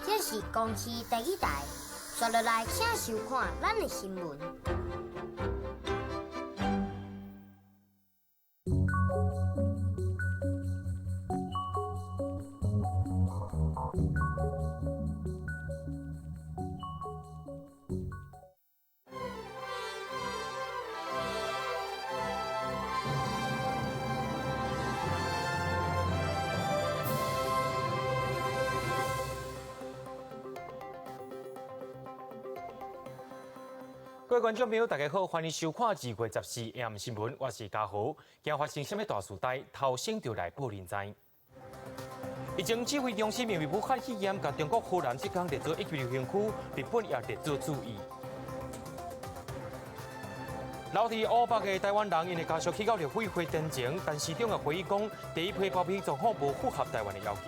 這是公視第一台，紲落來請收看咱的新聞。各位觀眾朋友，大家好，歡迎收看2月14 AM 新聞，我是嘉豪。今日發生啥物大事代，頭先就來報恁知。疫情指揮中心因為武漢肺炎，共中國河南浙江列做一級流行區，日本也列做注意。留佇烏北的台灣人，𪜶的家屬去到陸委會陳情，但市長也回應講，第一批包庇狀況無符合台灣的要求。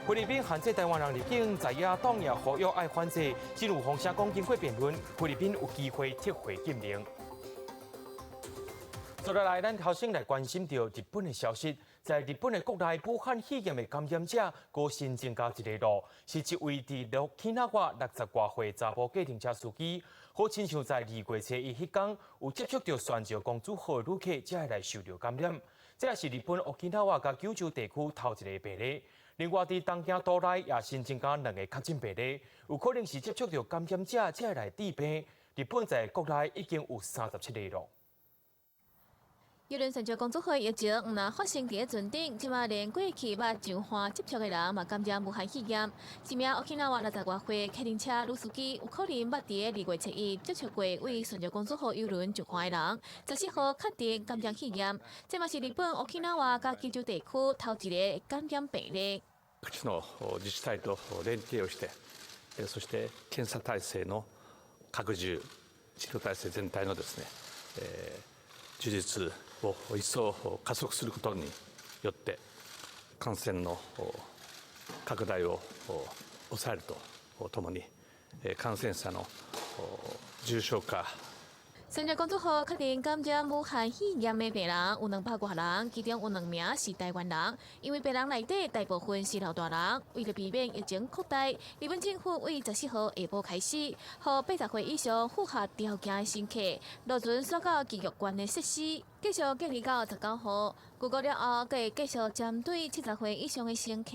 菲律賓限制台灣人入境，在野黨也呼籲愛反制，只有風聲講經過辯論，菲律賓有機會撤回禁令。接落來，咱頭先來關心著日本的消息，在日本的國內，武漢肺炎的感染者閣新增加一个囉，是一位佇沖繩60外歲查埔計程車司機，好親像在2月初一彼工有接觸著船上公主號的旅客，才會來受著感染。這也是日本沖繩佮九州地區頭一个病例。另外，佇東京都內也新增加兩个確診病例，有可能是接觸著感染者才會來致病。日本在國內已經有37例囉。郵輪船上公主號疫情毋但發生佇咧船頂，這馬連過去捌上岸接觸的人嘛感染武漢肺炎。一名沖繩60外歲客運車女司機，有可能捌佇咧2月初一接觸過位船上公主號郵輪上岸的人，14號確定感染肺炎。這嘛是日本沖繩佮九州地區頭一个感染病例。各地の自治体と連携をして、そして検査体制の拡充、治療体制全体のですね、充実を一層加速することによって、感染の拡大を抑えるとともに、感染者の重症化。船上公主號確定感染武漢肺炎的病人有200外人，其中有兩名是台灣人。因為病人內底大部分是老大人，為了避免疫情擴大，日本政府對14號下晡開始，予80歲以上符合條件的乘客落船徙到埼玉縣的設施，繼續隔離到19號。據過了後，閣會繼續針對70歲以上的乘客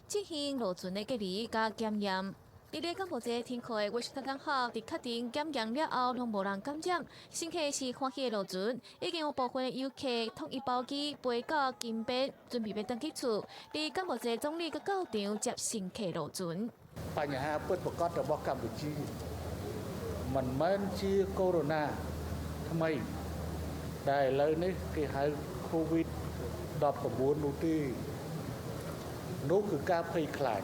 進行落船的隔離佮檢驗。佇咧柬埔寨停靠的威斯特港號，佇確定檢驗了後，攏無人感染，乘客是歡喜的落船，已經有部分的遊客統一包機飛到金邊，準備欲轉去厝。佇柬埔寨總理閣到場接乘客落船。បញ្ហាពិតប្រាកដរបស់កម្ពុជាមិនមែនជាកូវីដ -19 ថ្មីដែលឥឡូវនេះគេហៅ COVID-19 នោះទេនោះគឺការភ័យខ្លាច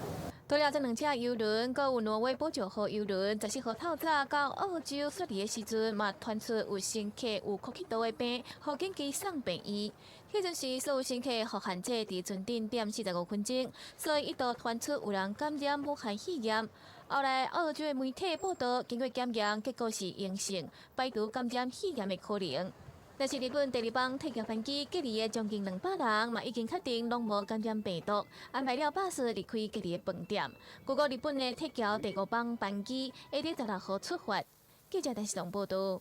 除了這兩隻郵輪，閣有挪威寶石號郵輪，14號透早到澳洲雪梨的時陣，嘛傳出有乘客有呼吸道的病，予緊急送病院。彼陣時，所有乘客予限制佇船頂踮45分鐘，所以一度傳出有人感染武漢肺炎。後來澳洲的媒體報導，經過檢驗，結果是陰性，排除感染肺炎的可能。但是日本第二班撤僑班機隔離的將近200人，嘛已經確定攏無感染病毒，安排了巴士離開隔離的飯店。據講日本的撤僑第五班班機會佇16號出發。記者電視台報導。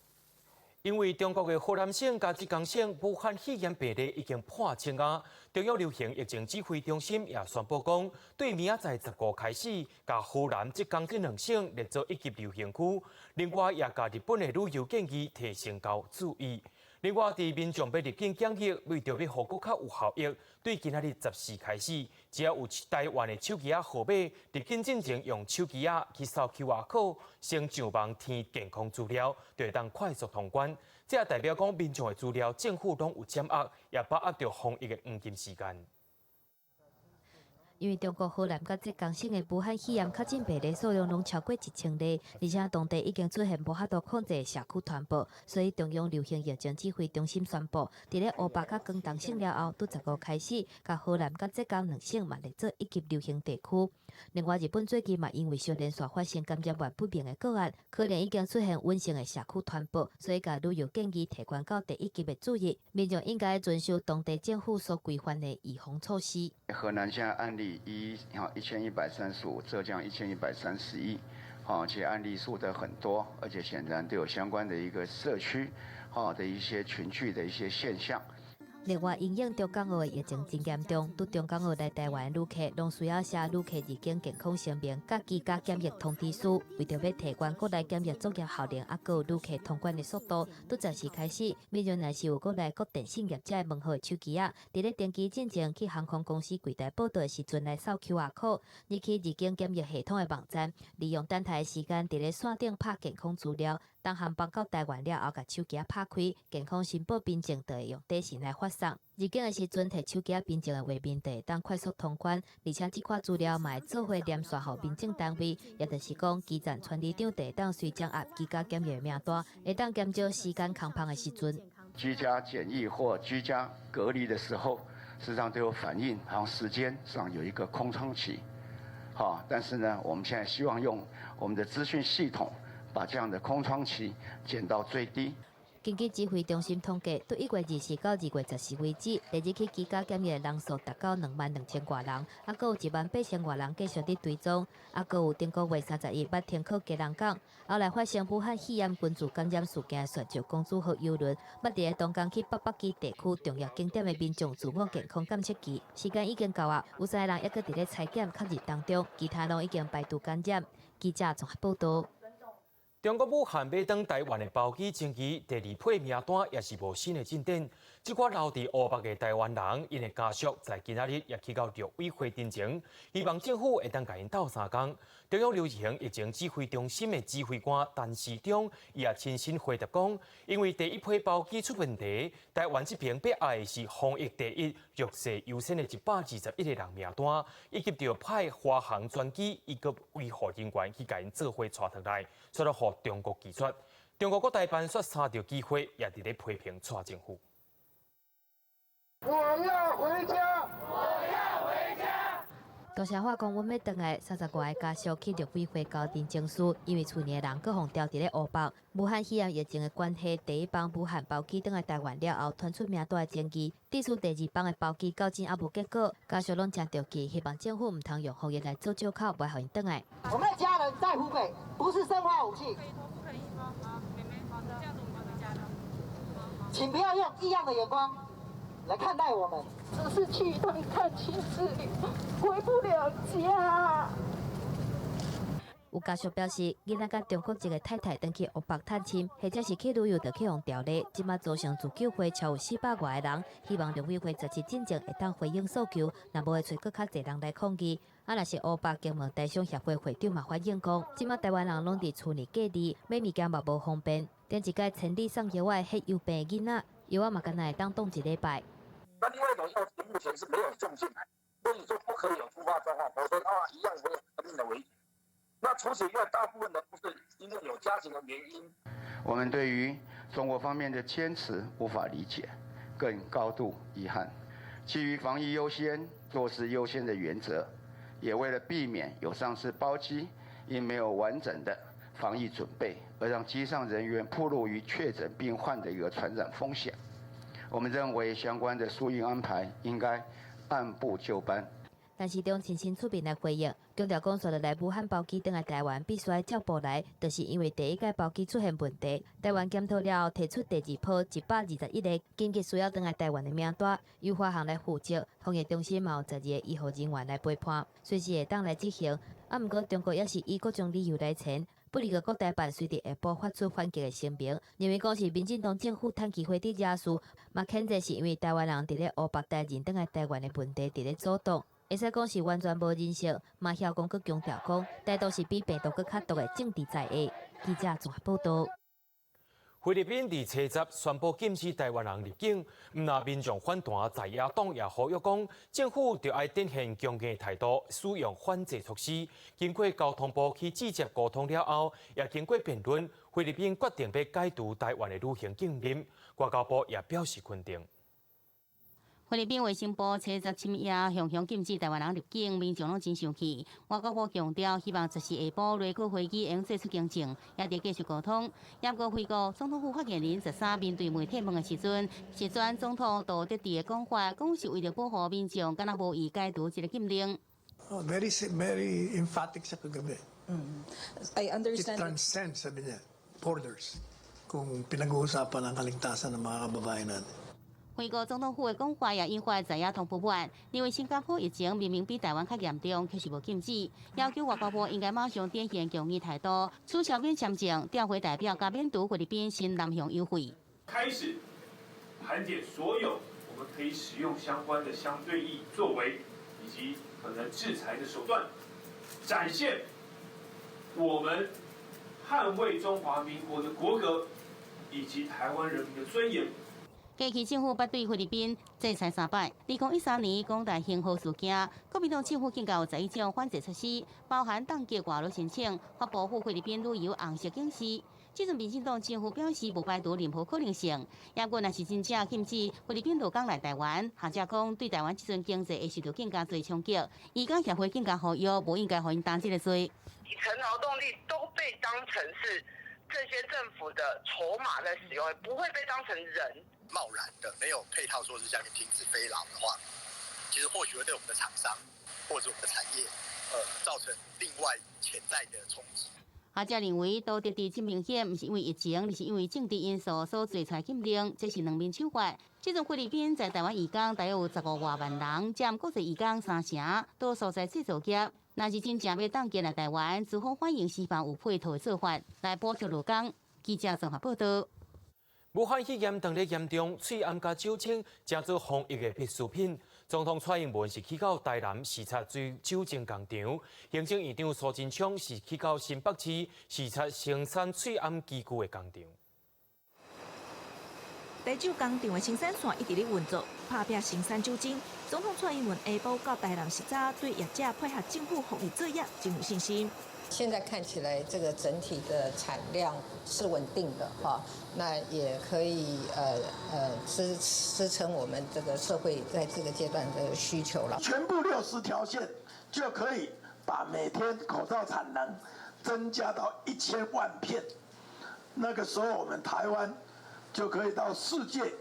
因為中國的河南省佮浙江省武漢肺炎病例已經破千啊，中央流行疫情指揮中心也宣布講，對明仔載15開始，共河南、浙江這兩省列做一級流行區。另外，也共日本的旅遊建議提升到注意。另外，佇民眾欲入境檢疫，為著欲予閣較有效益，對今仔日14開始，只要有台灣的手機仔號碼，入境進前用手機仔去掃 QR code，先上網填健康資料，就會當快速通關。這也代表講，民眾的資料政府攏有掌握，也把握著防疫的黃金時間。因為中國河南佮浙江省的武漢肺炎確診病例數量攏超過1000例，而且當地已經出現無法度控制的社區傳播，所以中央流行疫情指揮中心宣布，佇咧湖北佮廣東省了後，對15開始，共河南佮浙江兩省嘛列做一級流行地區。另外，日本最近嘛因為小連續發生感染源不明的個案，可能已經出現隱性的社區傳播，所以共旅遊建議提懸到第一級的注意，民眾應該遵守當地政府所規範的預防措施。河南現在案例例1135，浙江1131，好，且案例數的很多，而且顯然都有相關的一個社區，好的一些群聚的一些現象。另外，因應中港澳的疫情真嚴重，對中港澳來台灣旅客，攏需要寫旅客入境健康聲明，佮居家檢疫通知書。為著欲提懸國內檢疫作業效能，猶閣有旅客通關的速度，對十四開始，民眾若是有國內各電信業者門號的手機仔，佇咧登機進前去航空公司櫃台報到的時陣來掃 QR code，入去入境檢疫系統的網站，利用等待的時間，佇咧線頂拍健康資料，當航班到台灣了後，共手機仔拍開，健康申報憑證就會用短信來發送。入境的時陣，提手機仔憑證的畫面就會當快速通關，而且這款資料嘛會做伙連線予民政單位，也就是講，基層村里長就會當隨掌握居家檢疫的名單，會當減少時間空芳的時陣。居家檢疫或居家隔離的時候，實際上都有反映，好像時間上有一個空窗期。好，但是呢，我們現在希望用我們的資訊系統，把這樣的空窗期減到最低。根據指揮中心統計，對1月24到2月14為止，列入去居家檢疫的人數達到22,000外人，猶閣有18,000外人繼續佇追蹤，猶閣有頂個月31捌停靠基隆港。後來發生武漢肺炎群組感染事件的船隻公主號郵輪，捌佇咧東港去北北基地區重要景點的民眾自我健康檢測期，時間已經到啊，有三個人猶閣佇咧採檢確認當中，其他攏已經排除感染。記者綜合報道。中國武漢欲轉台灣的包機爭議，第二批名單也是無新的進展。這寡留佇湖北的台灣人，𪜶的家屬在今仔日也去到陸委會陣前，希望政府會當共𪜶鬥相共。中央流行疫情指揮中心的指揮官陳時中，伊也親身回答講，因為第一批包機出問題，台灣這邊欲愛的是防疫第一、弱勢優先的121個人名單，以及著派華航專機以及醫護人員去共𪜶做伙帶轉來，煞予中國拒絕。中國國台辦煞三著機會，也佇咧批評蔡政府。我要回家，我要回家。大聲話講，阮欲轉來，三十外个家屬去陸委會交陳情書，因為厝內的人閣予牢佇咧湖北。武漢肺炎疫情的關係，第一班武漢包機轉來台灣了後，傳出名單的爭議。致使第二班的包機到今猶無結果，家屬攏誠著急，希望政府毋通用防疫來做藉口，袂予𪜶轉來。我們的家人在湖北，不是生化武器。請不要用異樣的眼光來看待我們。只是去一趟探親之旅，回不了家。有家屬表示，囡仔佮中國籍的太太轉去湖北探親，或者是去旅遊，就去予牢咧。這馬組成自救會超有400外個人，希望陸委會十七進前會當回應訴求，若無會揣閣較濟人來抗議。啊，若是湖北經貿台商協會會長嘛反映講，這馬台灣人攏佇厝內隔離，買物件嘛無方便。頂一擺千里送藥仔的血友病囡仔，藥仔嘛干焦會當擋一禮拜。那另外一種藥目前是沒有送進來，所以說不可以有突發狀況，否則的話一樣會有生命的危險。那除此以外，大部分的都是因為有家庭的原因。我們對於中國方面的堅持無法理解，更高度遺憾。基於防疫優先、做事優先的原則，也為了避免有上次包機因沒有完整的防疫準備，而讓機上人員暴露於確診病患的一個傳染風險，我們認為相關的疏運安排應該按部就班。陳時中親身出面來回應，強調講，煞落來武漢包機轉來台灣，必須愛照步來，就是因為第一擺包機出現問題，台灣檢討了後提出第二批121個緊急需要轉來台灣的名單，由華航來負責，防疫中心嘛有12個醫護人員來陪伴，隨時會當來執行。啊，毋過中國也是以各種理由來纏。不過國台辦隨佇下晡發出反擊的聲明，認為講是民進黨政府趁機會佇惹事，嘛譴責是因為台灣人佇咧湖北帶人轉來台灣的問題佇咧阻擋。會使講是完全無人性，嘛曉講閣強調講，台獨是比病毒閣較毒的政治在下。記者綜合報道。菲律賓佇初十宣布禁止台灣人入境，毋但民眾反彈，在野黨也呼籲講，政府著愛展現強硬態度，使用反制措施。經過交通部去直接溝通了後，也經過辯論，菲律賓決定欲解除台灣的旅行禁令。外交部也表示肯定。菲律賓衛生部初十深夜雄雄禁止台灣人入境，民眾攏真生氣。外交部強調，希望十四下晡內閣會議會做出更正，也佇繼續溝通。毋過菲國總統府發言人13面對媒體問的時陣，是轉總統杜特蒂的講法，講是為著保護民眾，敢若無意解除這个禁令。Oh, very, very emphatic siya kagabi. I understand. It transcends, sabi niya, borders kung pinag-uusapan ang kaligtasan ng mga kababayan natin. 美國總統府的講話也引發在野黨不滿，認為新加坡疫情明明比台灣較嚴重，卻是無禁止，要求外交部應該馬上展現強硬態度，取消免簽證、調回代表，佮免除菲律賓新南向優惠。開始盤點所有我們可以使用相關的相對應作為，以及可能制裁的手段，展現我們捍衛中華民國的國格以及台灣人民的尊嚴。過去政府捌對菲律賓制裁三擺。2013年港大興號事件，國民黨政府禁有11種反制措施，包含凍結外勞申請、發布赴菲律賓旅遊紅色警示。這陣民進黨政府表示無排除任何可能性，也閣若是真正禁止菲律賓勞工來台灣，學者講對台灣這陣經濟會受到更加濟衝擊。移工協會更加呼籲，無應該予𪜶擔這个罪。底層勞動力都被當成是這些政府的籌碼在使用，不會被當成人。貿然的沒有配套措施下面停止飛勞的話，其實或許會對我們的廠商或者我們的產業，造成另外潛在的衝擊。學者認為，杜特蒂真明顯，毋是因為疫情，而是因為政治因素所做出來禁令，這是兩面手法。這陣菲律賓在台灣移工大約有15外萬人，佔國際移工三成，多數在製造業。若是真正欲凍結來台灣，資方反應希望有配套的做法來補助勞工。記者綜合報道。武漢肺炎當咧嚴重，喙罨佮酒精成做防疫的必需品。總統蔡英文是去到台南視察酒精工廠，行政院長蘇貞昌是去到新北市視察生產喙罨機具的工廠。台酒工廠的生產線一直咧運作，拍拚生產酒精。總統蔡英文下晡到台南視察，對業者配合政府防疫作業真有信心。現在看起來，這個整體的產量是穩定的哈，那也可以支撐我們這個社會在這個階段的需求了。全部60條線就可以把每天口罩產能增加到1000萬片，那個時候我們台灣就可以到世界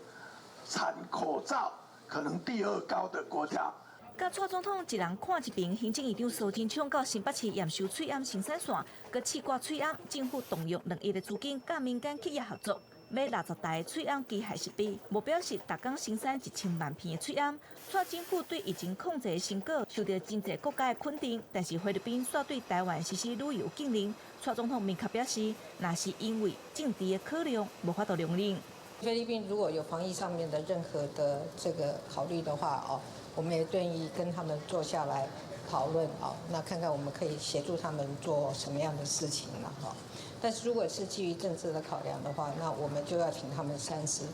產口罩可能第二高的國家。佮蔡總統一人看一爿，行政院長蘇貞昌到新北市驗收喙罨生產線，閣試掛喙罨，政府動用2億的資金，佮民間企業合作，買60台喙罨機械設備，目標是逐工生產1000萬片的喙罨。蔡政府對疫情控制的成果受到真濟國家的肯定，但是菲律賓煞對台灣實施旅遊禁令。蔡總統明確表示，若是因為政治的考量，無法度容忍。菲律賓如果有防疫上面的任何的這個考慮的話，哦，我們也願意跟他們坐下來討論哦，那看看我們可以協助他們做什麼樣的事情了哈。但是如果是基於政治的考量的話，那我們就要請他們三思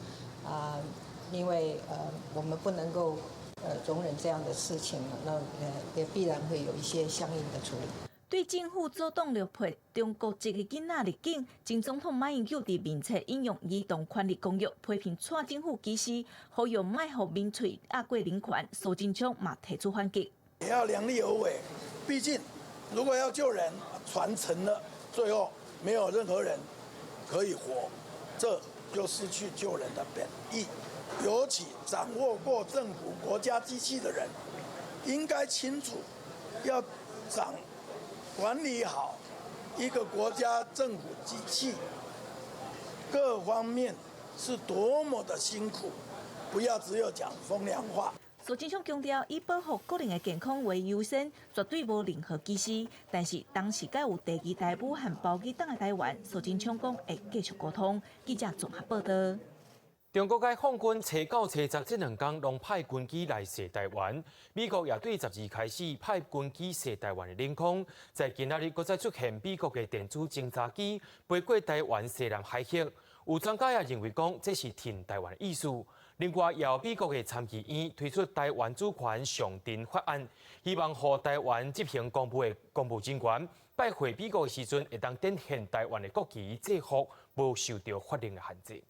啊，因為我們不能夠容忍這樣的事情，那也必然會有一些相應的處理。對政府阻擋著陪中國籍的囡仔入境，前總統馬英九佇面冊引用兒童權利公約批評蔡政府歧視，呼籲莫予民粹壓過人權。蘇貞昌嘛提出反擊，也要量力而為，畢竟如果要救人，傳承了，最後沒有任何人可以活，這就失去救人的本意。尤其掌握過政府國家機器的人，應該清楚要掌管理好一個國家政府機器，各方面是多麼的辛苦，不要只有講風涼話。蘇貞昌強調，以保護國人的健康為優先，絕對無任何歧視。但是當時該有第二台武漢包機轉來台灣，蘇貞昌講會繼續溝通。記者綜合報道。中國解放軍初九、初十這兩工攏派軍機來射台灣，美國也對12開始派軍機射台灣的領空。在今仔日，閣再出現美國的電子偵察機飛過台灣西南海域，有專家也認為講這是挺台灣的意思。另外，由美國的參議院推出台灣主權上陣法案，希望予台灣執行公務的公務人員拜會美國的時陣，會當展現台灣的國旗制服，無受到法令的限制。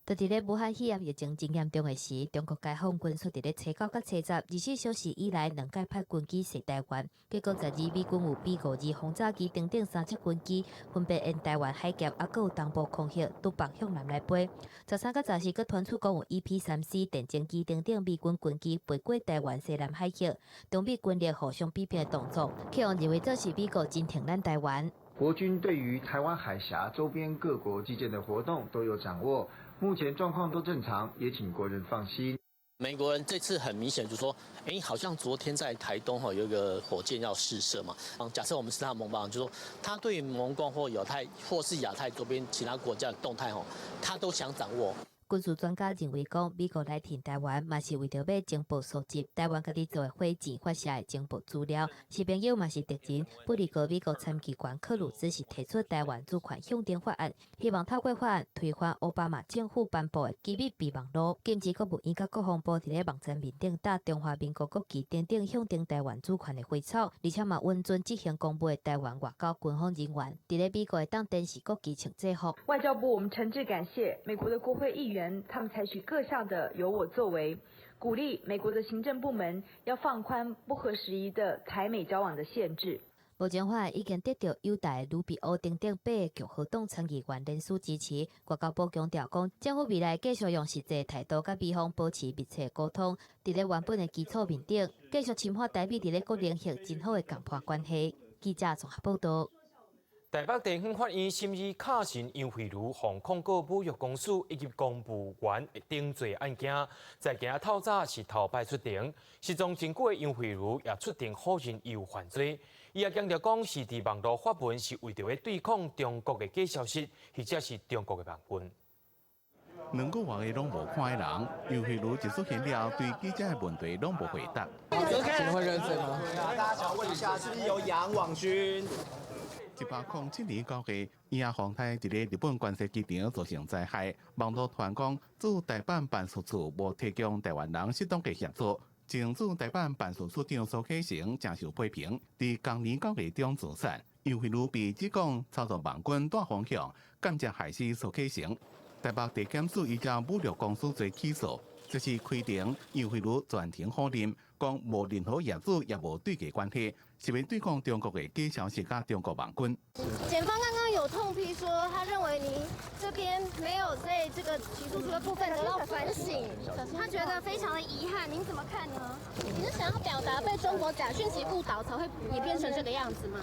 就佇咧武漢肺炎疫情真嚴重的時，中國解放軍煞佇咧初九佮初十24小時以來兩擺派軍機襲臺灣，結果12美軍有 B-52轟炸機等等三隻軍機分別沿臺灣海峽，抑閣有東部空域拄北向南來飛。13佮14閣傳出講有 EP-3C 戰爭機等等美軍軍機飛過臺灣西南海域，中美軍力互相比拼的動作，予人認為這是美國真疼咱臺灣。國軍對於臺灣海峽周邊各國機艦的活動都有掌握。目前狀況都正常，也請國人放心。美國人這次很明顯就說，哎，好像昨天在台東哈有一個火箭要試射嘛。假設我們是他的盟邦，就說他對盟國或亞太或是亞太周邊其他國家的動態，他都想掌握。軍事專家認為講，美國來挺臺灣，嘛是為著欲情報蒐集臺灣家己做的火箭發射的情報資料，是朋友嘛是敵人。不過美國參議員克魯茲是提出臺灣主權向定法案，希望透過法案推翻奧巴馬政府頒布的機密備忘錄，禁止國務院佮國防部佇咧網站面頂貼中華民國國旗等等象徵臺灣主權的花草，而且嘛允准執行公務的臺灣外交軍方人員，佇咧美國會當展示國旗穿制服。外交部，我們誠摯感謝美國的國會議員。他們採取各項的有我作為，鼓勵美國的行政部門要放寬不合時宜的台美交往的限制。目前法案已經得到友台盧比歐等等八个共和黨參議員聯署支持。外交部強調講，政府未來繼續用實際態度佮美方保持密切溝通，佇咧原本的基礎面頂，繼續深化台美佇咧各領域真好的共伴關係。記者綜合報道。台北地方法院審理卡神楊惠如予控告侮辱公署以及公務員等罪案件，在今仔透早是頭擺出庭，失蹤真久的楊惠如也出庭否認伊有犯罪，伊也強調講是佇網路發文是為著欲對抗中國的假消息，或者是中國的網軍。兩個月攏無看彼人，楊惠如一出現了，對記者的問題攏無回答。你會認罪嗎？大家想問一下，是不是有養網軍？107年9月，伊亞風台佇咧日本關西機場造成災害，網路傳講駐大阪辦事處無提供臺灣人適當的協助，前駐大阪辦事處長蘇啟誠正受批評，佇今年9月中自殺。楊惠如被指講操縱網軍帶風向，間接害死蘇啟誠。台北地檢署依照侮辱公署罪起訴，這是開庭，楊惠如全程否認，講無任何業主也無對價關係，是欲對抗中國的假消息佮中國網軍。檢方剛剛有痛批說，他認為您這邊沒有在這個起訴書的部分得到反省，他覺得非常的遺憾。您怎麼看呢？你是想要表達被中國假訊息誤導，才會演變成這個樣子嗎？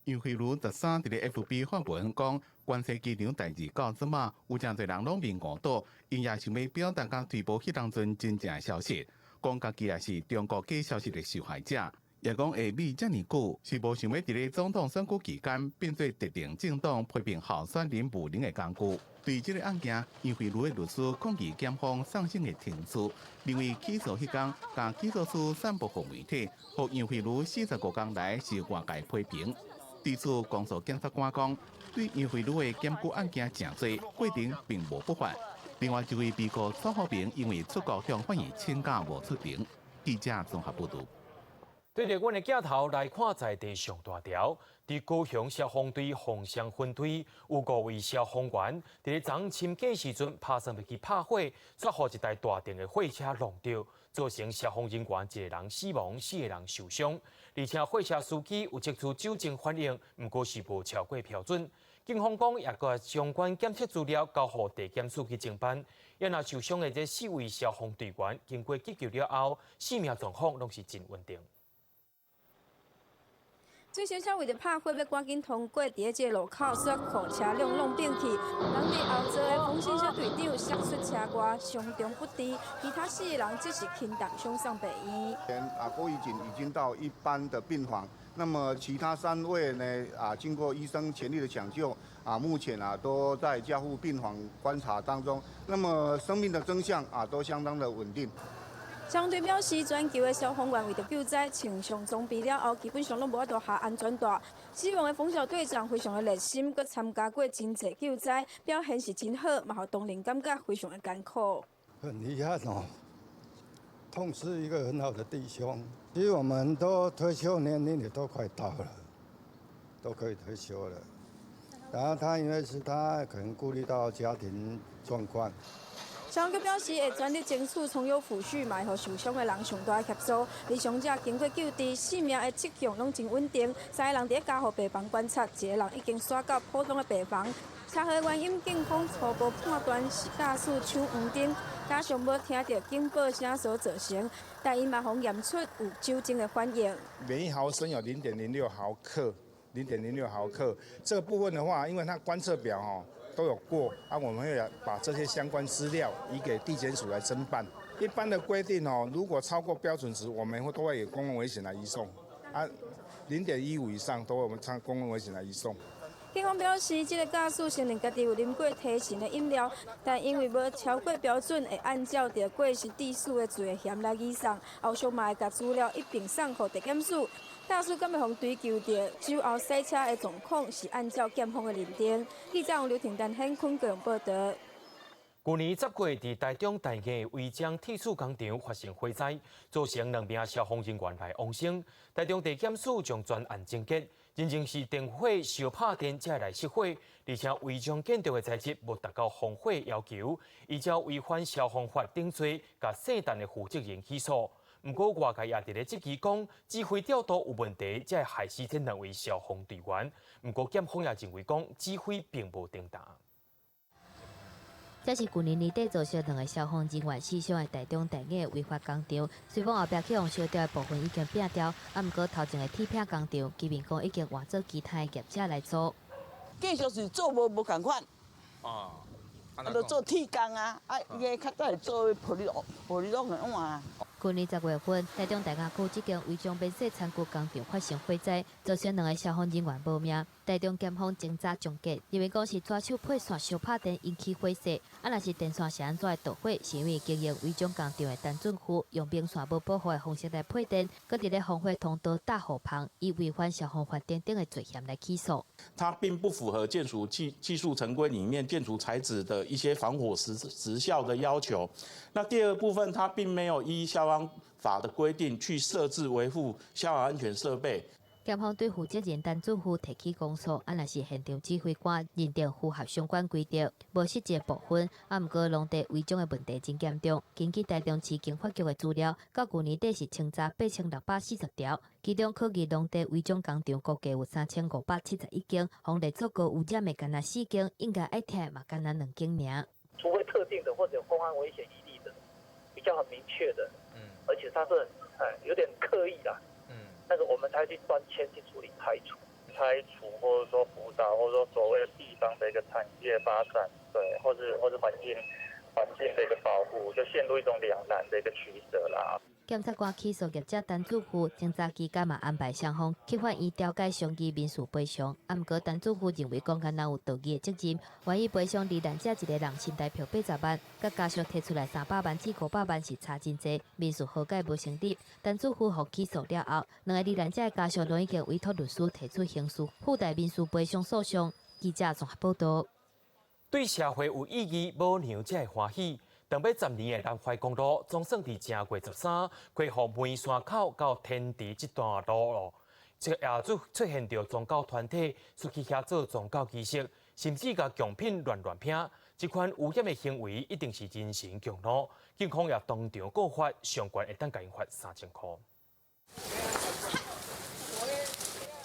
楊惠如13佇咧 FB 發文講，關西機場代誌到這馬有誠濟人攏面誤導，𪜶也想欲表達佮推播彼當陣真正的消息，講家己也是中國假消息的受害者，也講下美遮爾久是無想欲佇咧總統選舉期間變做特定政黨批評候選人無能的工具。對這个案件，楊惠如的律師抗議檢方送審的程序，認為起訴彼工，共起訴書散布予媒體，予楊惠如45工來受外界批評。對此，公訴檢察官講，對楊惠如的檢舉案件誠濟，過程並無不法。另外一位被告蔡浩平因為出國向法院請假無出庭。記者綜合報道。對著阮的鏡頭來看，在地上大條，佇高雄消防隊鳳山分隊有五位消防員，佇咧昨深更時陣拍算欲去拍火，卻予一台大型的貨車挵著，造成消防人員一个人死亡，四个人受傷。而且貨車司機有釋出酒精反應，毋過是無超過標準。警方講也共相關檢測資料交予地檢署去偵辦。啊若受傷的這四位消防隊員，經過急救了後，性命狀況攏是真穩定。水小車為著拍火，欲趕緊通過佇咧這个路口，煞予車輛挵反去。人佇後座的馮姓小隊長摔出車外，傷重不治，其他四个人則是輕重傷送病院。啊，郭怡景已經到一般的病房，那麼其他三位呢？啊，經過醫生全力的搶救，啊，目前啊都在加護病房觀察當中。那麼生命的徵象啊都相當的穩定。消防隊表示，全球的消防員為著救災，穿上裝備了後，基本上攏無法度下安全帶。死亡的馮小隊長非常的熱心，閣參加過真濟救災，表現是真好，嘛予當人感覺非常的艱苦。很遺憾哦，痛失一個很好的弟兄。其實我們都退休年齡也都快到了，都可以退休了。然後他因為是他可能顧慮到家庭狀況。消防局表示會全力爭取從優撫恤，嘛會予受傷的人上大協助。而傷者經過救治，性命的跡象攏真穩定。三个人佇加護病房觀察，一个人已經徙到普通的病房。車禍原因，警方初步判斷是駕駛搶黃燈，加上無聽著警報聲所造成，但𪜶嘛予驗出有酒精的反應。每一毫升有0.06毫克，0.06毫克這個部分的話，因為它觀測表吼都有過，啊，我們會把這些相關資料移給地檢署來偵辦。一般的規定哦，如果超過標準值，我們會都會以公共危險來移送，啊，0.15以上都會我們參公共危險來移送。警方表示，這个駕駛承認家己有啉過提神的飲料，但因為無超過標準，會按照著過失致死的罪嫌來移送。後續嘛會共資料一併送予地檢署。駕駛敢會予追究著酒後駛車的狀況，是按照檢方的認定。記者劉婷丹顯坤高雄報導。舊年十月，佇台中大雅違章鐵塑工廠發生火災，造成兩名消防人員來往生。台中地檢署將全案終結，認定是電火燒拍電才會來熄火，而且違章建築的材質無達到防火要求，依照違反消防法等罪，共姓陳的負責人起訴。毋過外界也佇咧質疑講，指揮調度有問題，才會害死這兩位消防隊員。毋過檢方也認為講，指揮並無停當。這是舊年年底造成兩个消防人員死傷的台中大雅違法工廠，雖講後壁去予燒掉的部分已經摒掉，啊，毋過頭前的鐵片工廠，居民講已經換做其他的業者來租。繼續是做無無仝款。哦。啊，就做鐵工啊，啊，伊個較早是做玻璃玻璃櫳的碗。舊年十月份，台中大雅區這間違章免洗餐具工廠發生火災，造成兩个消防人員無命。台中檢方偵查終結，認為講是左手配線燒拍電引起火勢，啊，若是電線是按怎會導火？是因為經營違章工廠的陳俊富用明線無保護的方式來配電，閣佇咧防火通道搭護棚，以違反消防法等等的罪嫌來起訴。它並不符合建築技術成規裡面建築材質的一些防火時效的要求。那第二部分，它並沒有依消防法的規定去設置維護消防安全設備。檢方對負責人陳俊富提起公訴，啊，若是現場指揮官認定符合相關規定，無失職部分，啊，毋過農地違章的問題真嚴重。根據台中市經發局的資料，到舊年底是清查8640條，其中可疑農地違章工廠估計有3571間，予列做高污染的干焦四間，應該愛拆嘛，干焦兩間爾。除非特定的或者有公安危險疑慮的，比較很明確的，而且它是很有點刻意啦。那個我們才去專簽去處理拆除、拆除，或者說輔導，或者說所謂的地方的一個產業發展，對，或是環境的一個保護，就陷入一種兩難的一個取捨啦。檢察官起訴業者陳俊富，偵查期間嘛安排雙方去法院調解商議民事賠償。啊，毋過陳俊富認為講敢若有道義的責任，願意賠償罹難者一个人新台票80萬，佮家屬提出來300萬至500萬是差真濟，民事和解無成立。陳俊富予起訴了後，兩個罹難者的家屬攏已經委託律師提出刑事附帶民事賠償訴訟。記者綜合報導。對社會有意義，母娘才會歡喜。長欲十年的南懷公路，總算佇正月十三開放梅山口到天池這段路咯。這也出現著宗教團體出去遐做宗教儀式，甚至共貢品亂亂拋。這款污染的行為一定是人神共怒，警方也當場告發，上懸會當共𪜶罰3000箍。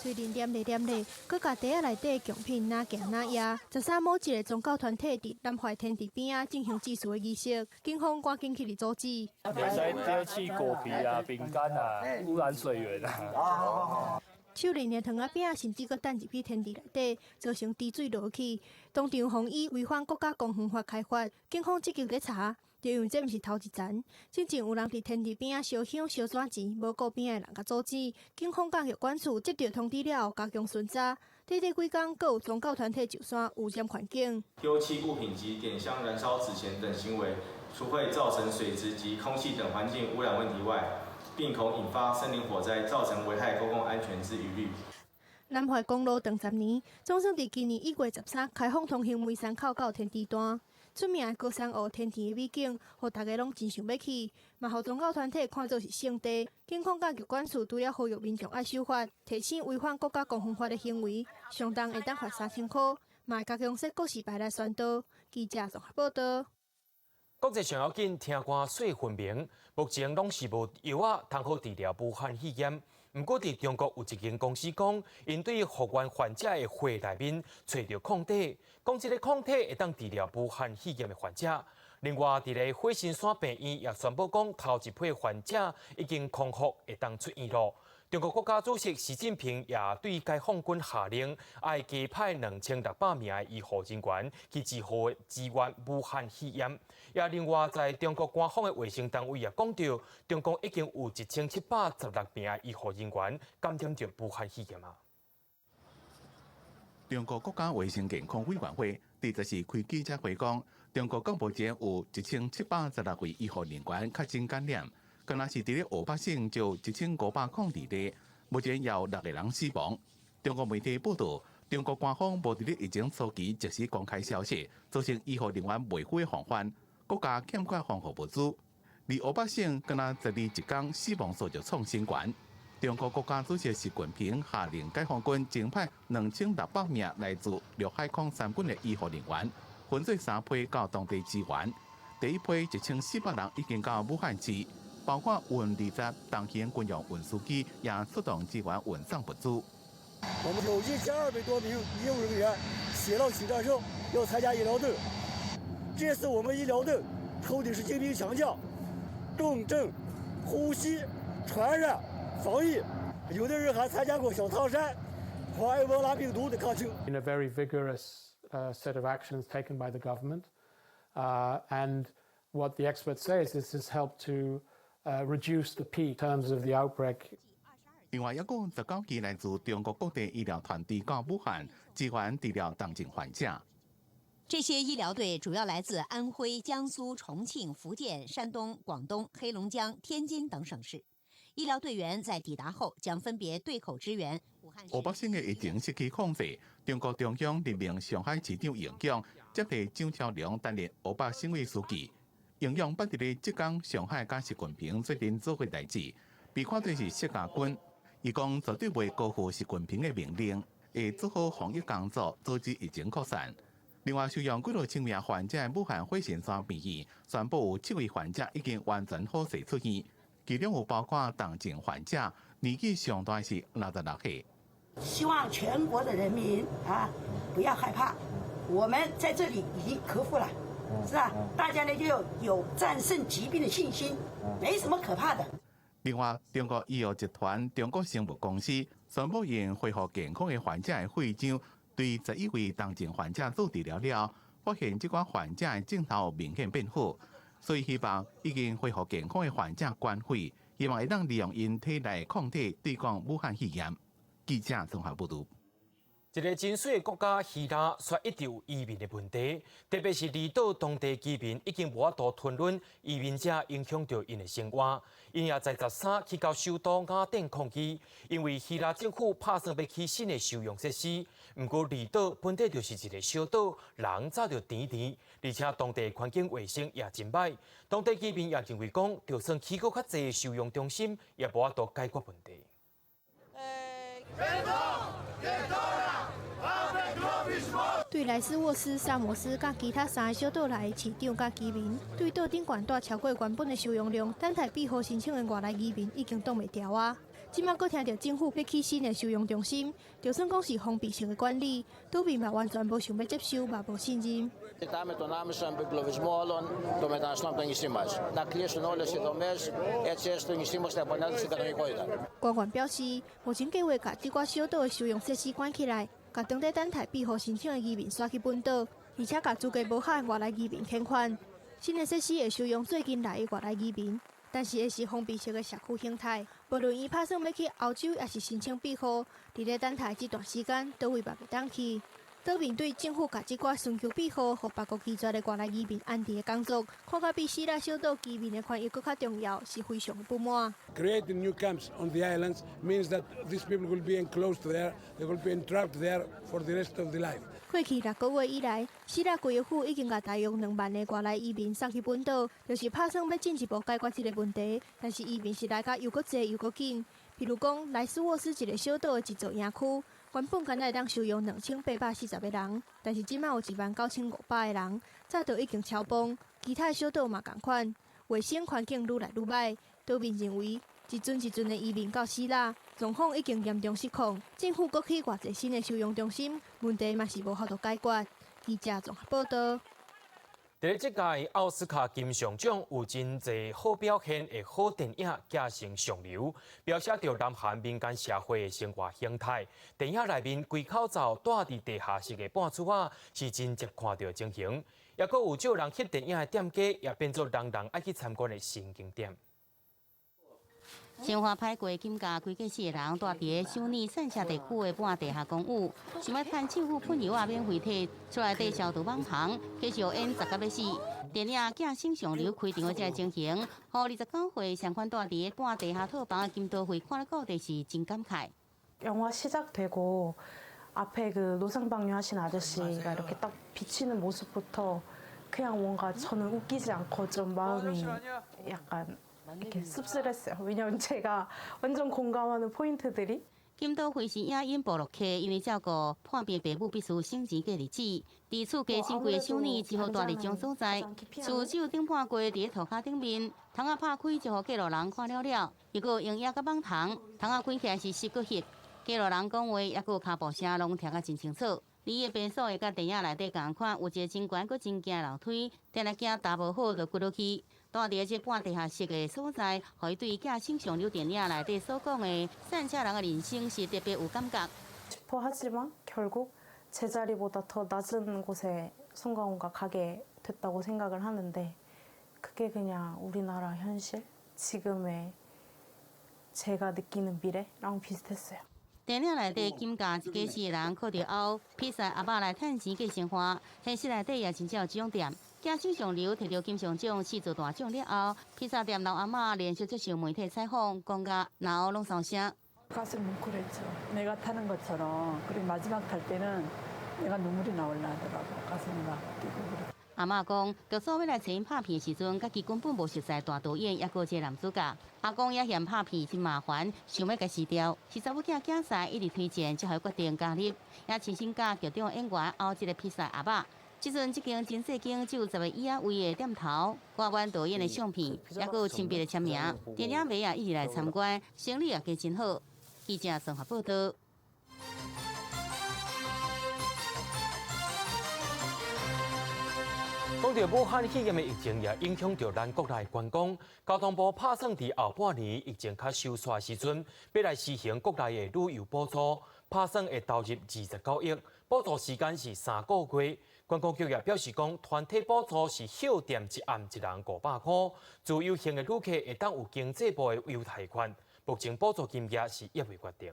喙裡念咧念咧，閣共袋仔內底貢品哪行哪掖。十三某一个宗教團體佇南懷天池邊仔進行祭祀的儀式，警方趕緊起來阻止。會使丟棄果皮啊、餅乾啊、污染水源啊。手拎的糖仔餅，甚至閣擲入去天池內底，造成池水落去，當場予以違反國家公園法開罰。警方積極咧查，就因為這毋是頭一層，之前有人佇天池邊仔燒香燒紙錢，無顧邊仔的人共阻止。警方佮管處接到通知了後，加強巡查。短短幾工，閣有宗教團體上山污染環境。丟棄物品及點香燃燒紙錢等行為，除會造成水質及空氣等環境污染問題外，並恐引發森林火災，造成危害公共安全之疑慮。南懷公路長十年，總算佇今年1月13開放通行梅山口到天池段。出名的高山湖天池的美景，予大家攏真想欲去，嘛予宗教團體看做是聖地。警方佮管處除了呼籲民眾愛守法，提醒違反國家公園法的行為，上重會當罰3000箍，嘛會共強設告示牌來宣導。記者綜合報道。國際上要緊，聽歌細分明，目前攏是無藥仔通好治療武漢肺炎。毋過，佇中國有一間公司講，𪜶對復原患者的血內面揣著抗體，講這个抗體會當治療武漢肺炎的患者。另外，佇咧火神山病院也宣布講，頭一批患者已經康復，會當出院囉。中國國家主席習近平也對解放軍下令，愛加派2600名的醫護人員去支援武漢肺炎。也另外，在中國官方的衛生單位也講著，中國已經有1716名的醫護人員感染著武漢肺炎啊。中國國家衛生健康委員會佇十四開記者會講，中國到目前有1716位醫護人員確診感染。敢若是佇咧湖北省就1502例，目前有六個人死亡。中國媒體報道，中國官方無佇咧疫情初期及時公開消息，造成醫護人員袂赴防範，國家欠缺防護物資。而湖北省敢若十二一工死亡數就創新高。中國國家主席習近平下令解放軍增派2600名來自陸海空三軍的醫護人員，分做三批到當地支援。第一批1400人已經到武漢市。包括運20重型軍用運輸機，也出動支援運送物資。我們有1200多名醫務人員寫到請戰書，要參加醫療隊。這次我們醫療隊抽的是精兵強將，重症、呼吸、傳染、防疫，有的人還參加過小湯山和埃博拉病毒的抗爭。 In a very vigorous set of actions taken by the government, and what the experts say is this has helped to reduce the peak in terms of the outbreak. 另外，一共19機來自中國各地醫療團隊到武漢支援治療重症患者。這些醫療隊主要來自安徽、江蘇、重慶、福建、山東、廣東、黑龍江、天津等省市。醫療隊員在抵達後，將分別對口支援武漢。湖北省的疫情失去控制，中國中央任命上海市長楊勇接替張超良擔任湖北省委書記。楊勇捌佇咧浙江、上海佮習近平做陣做過代誌，被看做是識家軍。伊講絕對袂辜負習近平的命令，會做好防疫工作，阻止疫情擴散。另外，收容幾若千名患者的武漢火神山病院宣布有七位患者已經完全好勢出院，其中有包括重症患者，年紀上大是66歲。希望全國的人民啊，不要害怕，我們在這裡已經克服了。是吧？大家呢就有戰勝疾病的信心，沒什麼可怕的。另外，中國醫藥集團中國生物公司宣布，用恢復健康的患者的血漿，對11位重症患者做治療了，發現這寡患者的症頭明顯變好，所以希望已經恢復健康的患者捐血，希望會當利用𪜶體內抗體對抗武漢肺炎。記者綜合報導。一个真媠的國家希臘，卻一直有移民的問題，特別是離島當地居民已經無法度吞忍移民者影響著𪜶的生活。𪜶也在13去到首都雅典抗議，因為希臘政府拍算欲起新的收容設施。毋過離島本底就是一个小島，人早就甜甜，而且當地環境衛生也真䆀。當地居民也認為講，就算起閣較濟收容中心，也無法度解決問題。對萊斯沃斯、薩摩斯佮其他三个小島來的市長佮居民，對島頂懸蹛超過原本的收容量，等待庇護申請的外來移民已經擋袂牢啊！這馬閣聽著政府欲起新的收容中心，就算講是封閉式的管理，島民嘛完全無想欲接受，嘛無信任。 Ζητάμε τον άμεσο εμπεγκλωβισμό όλων των μεταναστών από το νησί μας. Να κλείσουν όλες οι δομές έτσι ώστε το νησί μας να επανέλθει στην κανονικότητα. 官員表示，目前計劃共這寡小島的收容設施關起來，共當地等待庇護申請的移民徙去本島，而且共資格無合的外來移民遣返。新的設施會收容最近來的外來移民，但是會是封閉式的社區形態。無論𪜶拍算欲去歐洲，抑是申請庇護，佇咧等待這段時間，佗位嘛袂當去。島民對政府共這寡尋求庇護予別國拒絕的外來移民安置的工作，看甲比希臘小島居民的權益閣較重要，是非常的不滿。 Creating new camps on the islands means that these people will be enclosed there, they will be entrapped there for the rest of the life. 過去6個月以來，希臘規個府已經共大約2萬个外來移民送去本島，就是拍算欲進一步解決這个問題。但是移民是來甲又閣濟又閣緊，譬如講萊斯沃斯一个小島的一座營區，原本敢若會當收容2840個人，但是這馬有19500個人，早就已經超崩。其他小島嘛仝款，衛生環境愈來愈䆀。島民認為，一船一船的移民到死啦，狀況已經嚴重失控。政府閣起偌濟新的收容中心，問題嘛是無法度解決。記者綜合報道。佇咧這屆奧斯卡金像獎有真濟好表現的好電影寄成上流，描寫著南韓民間社會的生活形態。電影內面規口罩戴佇地下室的半厝仔，是真濟看著的情形。抑閣有少人翕電影的店家，也變做人人愛去參觀的新景點。生活歹過，金家規家四个人蹛佇个首爾散赤地區的半地下公寓，想欲趁政府噴油仔免費提出來底消毒網紅，繼續演十甲欲死。電影《寄生上流》開場的這个情形，予29歲相款蹛佇个半地下套房的金多惠看了到底是真感慨。 영화시작되고앞에그노상방뇨하신아저씨가이렇게딱비치는모습부터그냥뭔가저는웃기지않고좀마음이약간 이렇게씁쓸했어요왜냐면제가완전공감하는포인트들이 金多惠是影音部落客，因為照顧破病爸母必須省錢過日子。佇厝價真貴的首爾，只好蹛佇這種所在。厝手頂半過佇咧塗跤頂面，窗仔拍開就予過路人看了了。又閣有螢幕佮網筒，窗仔關起來是濕閣翕。過路人講話，猶閣有跤步聲，攏聽甲真清楚。伊的便所會佮電影內底仝款，有一个真懸閣真驚樓梯，定定驚踏無好就跌落去。蹛佇這半地下室的所在，予伊對寄生上流電影內底所講的散赤人的人生是特別有感覺。 싶어하지만결국제자리보다더낮은곳에송강호가가게됐다고생각을하는데그게그냥우리나라현실 지금의제가느끼는미래랑비슷했어요。 電影內底金家一家四個人靠著後，披薩阿嬤來趁錢過生活。現實內底也真正有這種店。寄生上流摕著金像獎四座大獎了後，披薩店老阿嬤連續接受媒體採訪，講甲腦攏燒聲。 가슴뭉클했죠내가타는것처럼그리고마지막탈때는내가눈물이나올라하더라고가슴이막뛰고그랬 阿嬤講，劇組欲來揣𪜶拍片的時陣，家己根本無熟似大導演，抑閣這个男主角。阿公也嫌拍片真麻煩，想欲共辭掉。是查某囝囝婿一直推薦，才予決定加入，也親身佮劇中演員拗這个披薩阿嬤。這陣這間真細間只有10個椅仔位的店頭，掛滿導演的相片，抑閣有親筆的簽名。電影迷也一直來參觀，生意也加真好。記者綜合報道。講到武漢肺炎的疫情，也影響著咱國內觀光。交通部拍算佇後半年疫情較收煞的時陣，欲來實行國內的旅遊補助，拍算會投入29億，補助時間是3個月。觀光局也表示講，團體補助是歇踮一暗一人500箍，自由行的旅客會當有經濟部的優待券。目前補助金額是猶未決定。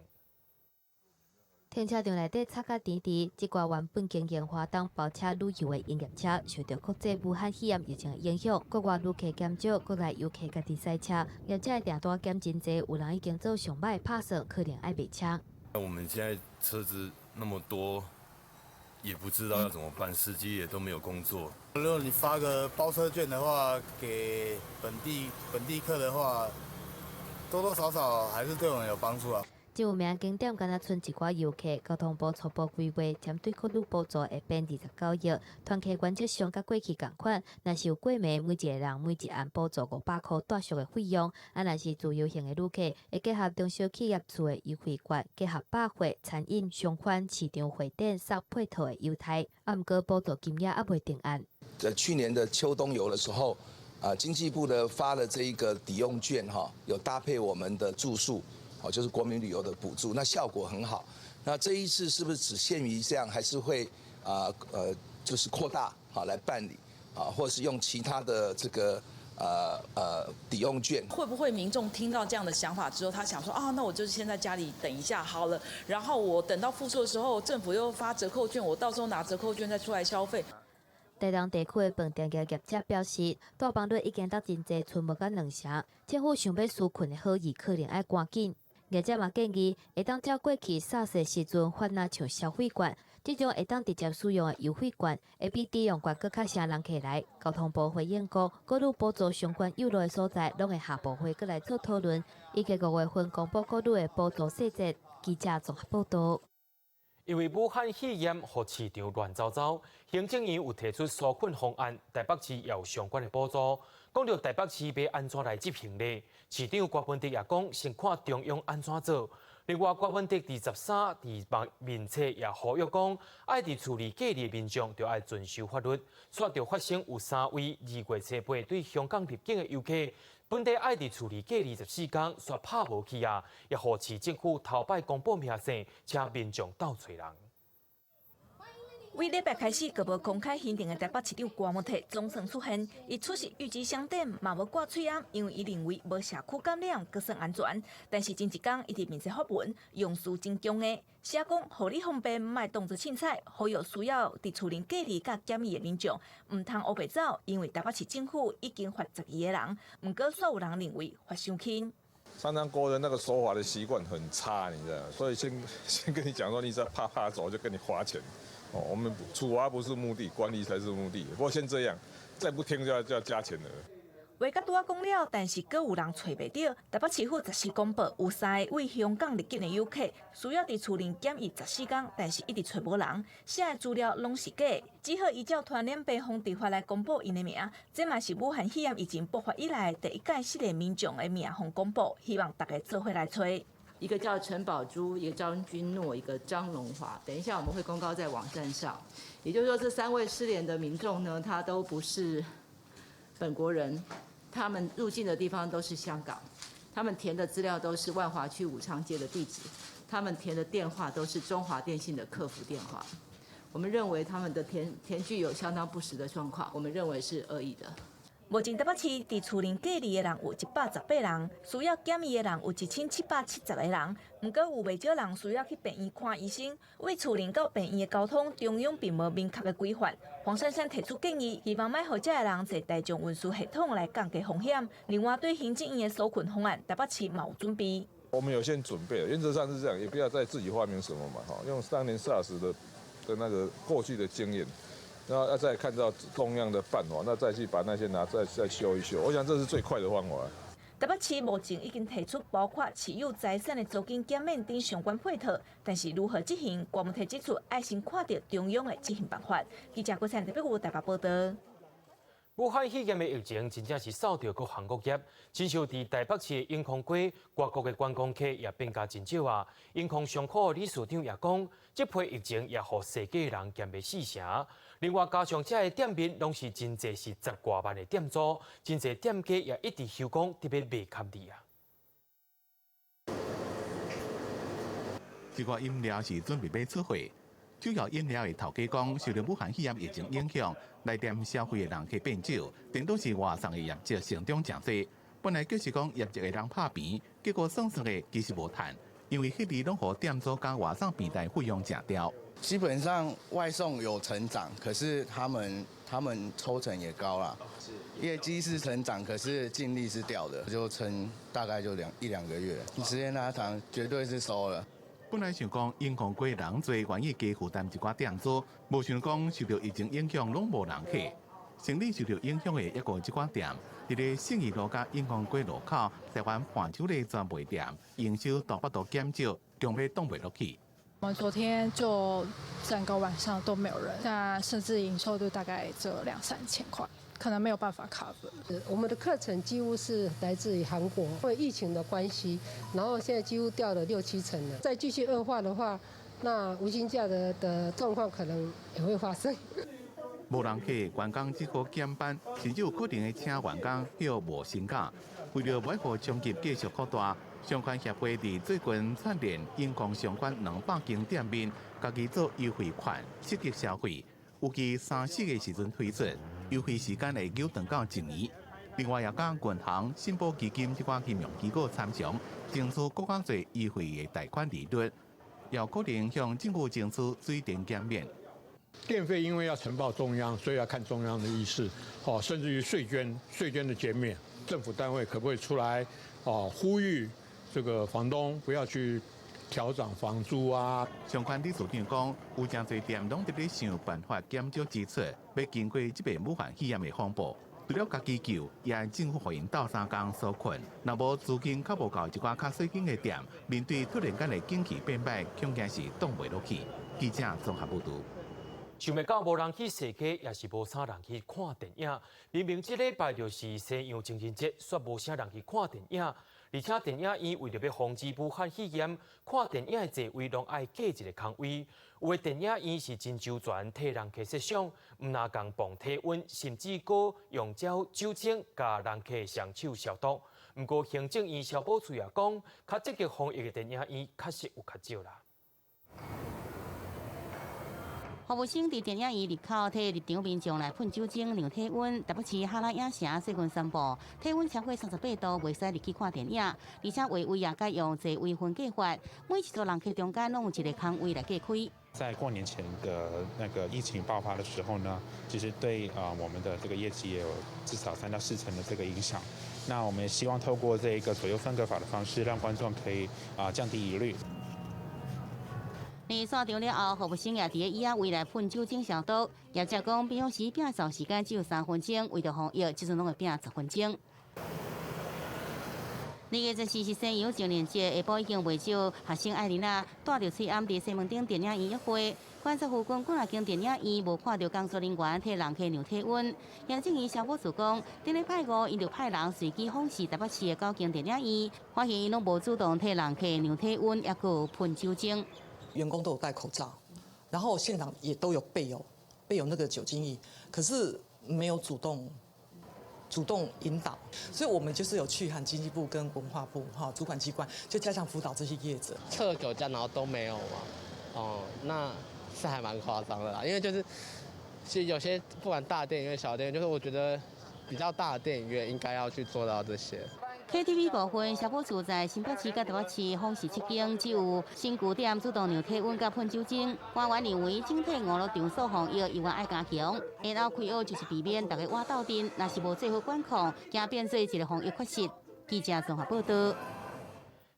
停車場內底插甲甜甜，這寡原本經營華東包車旅遊的營業車，受著國際武漢肺炎疫情的影響，國外旅客減少，國內遊客家己塞車，業者的訂單減真濟，有人已經做上歹拍算，可能愛賣車。我們現在車子那麼多，也不知道要怎麼辦，司機也都沒有工作。如果你發個包車券的話，給本地客的話，多多少少還是對我們有幫助啊。這有名景點，敢若賰一寡遊客。交通部初步規劃，針對國旅補助會變29億，團客原則上佮過去仝款。若是有過暝，每一个人每一暗補助500箍住宿的費用。啊，若是自由行的旅客，會結合中小企業處的優惠券，結合百貨、餐飲、商販、市場會展送配套的優待。啊，毋過補助金額猶未定案。在去年的秋冬遊的時候，啊，經濟部的發了這一個抵用券，哈，有搭配我們的住宿。哦，就是國民旅遊的補助，那效果很好。那這一次是不是只限於這樣，還是會就是擴大好來辦理啊，或是用其他的這個抵用券？會不會民眾聽到這樣的想法之後，他想說啊，那我就先在家裡等一下好了，然後我等到復甦的時候，政府又發折扣券，我到時候拿折扣券再出來消費。台東地區的飯店業業者表示，住房率已經到真濟，賰無到2成，政府想欲紓困的好意，可能愛趕緊。業者嘛建議，會當照過去 SARS 時陣發若像消費券，這種會當直接使用的優惠券，會比抵用券閣較吸人客來。交通部回應講，國旅補助相關有路的所在，攏會下部會閣來做討論，預計5月份公布國旅的補助細節。記者綜合報道。因為武漢肺炎，予市場亂糟糟，行政院有提出紓困方案，台北市也有相關的補助。講著台北市欲按怎來執行呢？市長柯文哲也講，先看中央按怎做。另外，柯文哲佇13佇面冊也呼籲講，愛佇厝裡隔離的民眾，著愛遵守法律。煞著發生有三位2月初8對香港入境的遊客，本底愛佇厝裡隔離14工，煞拍無去啊！也予市政府頭擺公布名姓，請民眾鬥揣人。對禮拜開始，閣無公開行程的台北市長柯文哲總算出現，伊出席玉吉商店嘛無掛喙罨，因為伊認為無社區感染，閣算安全。但是前一工，伊佇面冊發文，用詞真強硬，寫講予你方便，莫當作凊彩，呼籲需要佇厝內隔離佮檢疫的民眾，毋通烏白走，因為台北市政府已經罰12個人，毋過煞有人認為罰傷輕。常常國人那個守法的習慣很差，你知道，所以先跟你講說，你只要怕怕走就跟你罰錢。哦，我們處罰不是目的，管理才是目的。不過先這樣，再不聽就要加錢了。話甲拄仔講了，但是閣有人揣袂著。台北市府14公布有三个對香港入境的遊客需要佇厝內檢疫14工，但是一直揣無人，寫的資料攏是假，只好依照傳染病防治法來公布𪜶的名。這嘛是武漢肺炎疫情爆發以來第一屆失聯民眾的名予公布，希望大家做伙來揣。一個叫陳寶珠，一個張君諾，一個張龍華。等一下我們會公告在網站上。也就是說，這三位失聯的民眾呢，他都不是本國人，他們入境的地方都是香港，他們填的資料都是萬華區武昌街的地址，他們填的電話都是中華電信的客服電話。我們認為他們的填具有相當不實的狀況，我們認為是惡意的。目前台北市佇厝內隔離的人有118人，需要檢疫的人有1770個人。毋過有袂少人需要去病院看醫生。對厝內到病院的交通，中央並無明確的規範。黃珊珊提出建議，希望莫予遮的人坐大眾運輸系統來降低風險。另外，對行政院的紓困方案，台北市嘛有準備。我們有先準備，原則上是這樣，也不要再自己發明什麼嘛，哈，用當年 SARS 的那個過去的經驗。然後要再看到中央的辦法，那再去把那些拿再修一修，我想這是最快的方法。台北市目前已經提出包括持有財產的租金減免等相關配套，但是如何執行，柯文哲指出愛先看著中央的執行辦法。記者郭燦台北台北報道。武漢肺炎的疫情真正是掃著各行各業，親像佇台北市的永康街，外國的觀光客也變加真少啊。永康商鋪的理事長也講，這波疫情也予踅街的人減袂四成。另外，加上遮的店面攏是真濟是十外萬的店租，真濟店家也一直休講特別袂堪得啊。這個飲料是準備欲出貨。主要飲料的頭家講，受著武漢肺炎疫情影響，來店消費的人客變少，頂多是外送的業績成長誠濟。本來就是講業績會當拍平，結果算算的其實無趁，因為彼日攏予店租佮外送平台費用食掉。基本上外送有成長，可是他們抽成也高啦。業績是成長，可是淨利是掉的，就撐大概就一兩個月，時間拉長絕對是收了。本來想講永康街人濟，願意加負擔一寡店租，無想講受著疫情影響，攏無人客。生理受著影響的抑閣有這寡店，佇咧信義路佮永康街路口，台灣伴手禮專賣店，營收大幅度減少，強欲擋袂落去。我們昨天就整個晚上都沒有人，那甚至營收都大概只有兩三千塊，可能沒有辦法 cover。我們的課程幾乎是來自於韓國，因為疫情的關係，然後現在幾乎掉了六七成了。再繼續惡化的話，那無薪假的狀況可能也會發生。無人客，員工只好減班，甚至有可能會請員工歇無薪假。為著欲予衝擊繼續擴大，商圈協會佇最近串聯永康相關200間店面，家己做優惠券，刺激消費。預計三四月時陣推出，優惠時間會延長到一年。另外，也佮銀行、信保基金這款金融機構參詳，爭取閣較濟優惠的貸款利率，也有可能向政府爭取水電減免。電費因為要呈報中央，所以要看中央的意思。哦，甚至於稅捐，稅捐的減免，政府單位可不可以出來？哦，呼籲這個房東不要去調漲房租啊。相關理事長講，有誠濟店攏佇咧想辦法減少支出，欲經過這擺武漢肺炎的風暴。除了家己救，也愛政府予𪜶鬥相共紓困。若無資金較無夠，一寡較細間的店，面對突然間的景氣變歹，恐驚是擋袂落去。記者綜合報導。想袂到無人去踅街，也是無啥人去看電影。明明這禮拜就是西洋情人節，卻無啥人去看電影。而且電影院為著欲防止武漢肺炎，看電影的座位攏愛隔一个空位。有的電影院是真周全，替人客設想，毋但共磅體溫，甚至閣用酒酒精共人客雙手消毒。毋過行政院消保處也講，較積極防疫的電影院確實有較少啦。服務生佇電影院入口替入場民眾來噴酒精量體溫，台北市哈拉影城最近宣布，體溫超過38度袂使入去看電影，而且座位也改用座位分隔法，每一組人客中間攏有一个空位來隔開。在過年前的那個疫情爆發的時候呢，其實對啊我們的這個業績也有至少3到4成的這個影響。那我們也希望透過這個左右分隔法的方式，讓觀眾可以啊降低疑慮。佇散場了後，服務生也佇咧椅仔位來噴酒精消毒。業者講，平常時摒掃時間只有3分鐘，為著防疫，這陣攏會摒10分鐘。2月14是西洋情人節，下晡已經袂少學生愛囡仔帶著喙罨佇西門町電影院約會。觀察附近幾若間電影院無看著工作人員替人客量體溫。行政院消保處講，頂禮拜五𪜶就派人隨機訪視台北市的九間電影院，發現𪜶攏無主動替人客量體溫，抑閣噴酒精。員工都有戴口罩，然後現場也都有備有那個酒精液，可是沒有主動引導，所以我們就是有去函經濟部跟文化部哈主管機關，就加強輔導這些業者。測酒駕然後都沒有嘛？哦，那是還蠻誇張的啦，因為就是其實有些不管大電影院、小電影院，就是我覺得比較大的電影院應該要去做到這些。 KTV 部分，消保處在新北市佮台北市訪視七間，只有新舊店主動量體溫佮噴酒精。官員認為整體娛樂場所防疫猶原愛加強，然後開學就是避免大家倚鬥陣，若是無做好管控，驚變做一个防疫缺失。記者綜合報導。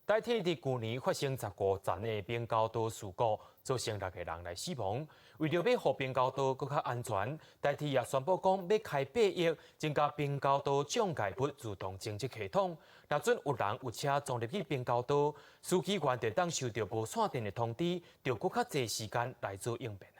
台鐵佇舊年發生15層的冰溝道事故，造成六个人來死亡。為著欲予冰溝道閣較安全，台鐵也宣布講欲開8億，增加冰溝道障礙物自動偵測系統。若準有人有車撞入去冰溝道，司機員就會當收著無線電的通知，就閣較濟時間來做應變。